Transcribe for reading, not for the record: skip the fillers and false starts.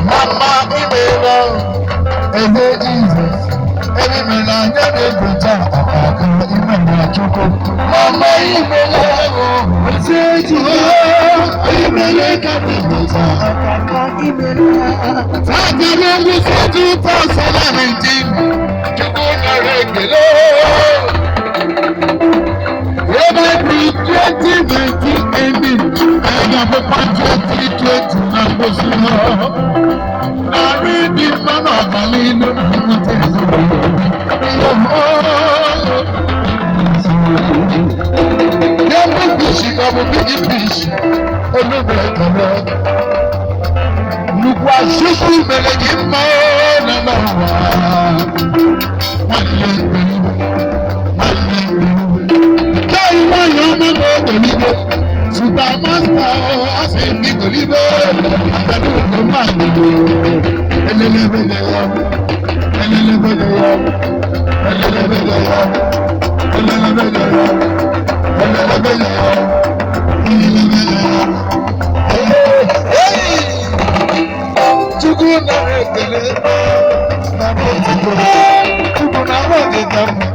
Mama imela, eze Jizọs, erimela anya na-egocha ọkaka imela Chukwu. Mama imela, eze Jizọs, imela ka na-egocha ọkaka imela. Tata na ngwụsị 2019, Chukwu nara ekele. Ebe bụ 2019 ending, anyị ga-abụkwa 2020 na ngwụsị ha. Narị dị mma n'ọbara ilu na nweta ezinụlọ. Yẹ́nbí fish ka bụ big fish, olúbe ekele. Nnukwu asụsụ mere gị mma na n'ụwa. Nwanne ekperiwe, nwanne ekperiwe. Chọọ nwanyị ọma na ogolibe. Supermaster asị ndị golibe. Àgbàdo ògbó máa ń lò. Elelebele ya, elelebele ya, elelebele ya, elelebele ya, elelebele ya, elelebele ya. Hey! Chukwu nara ekele na n'otuto. Chukwu na ọdịda mma.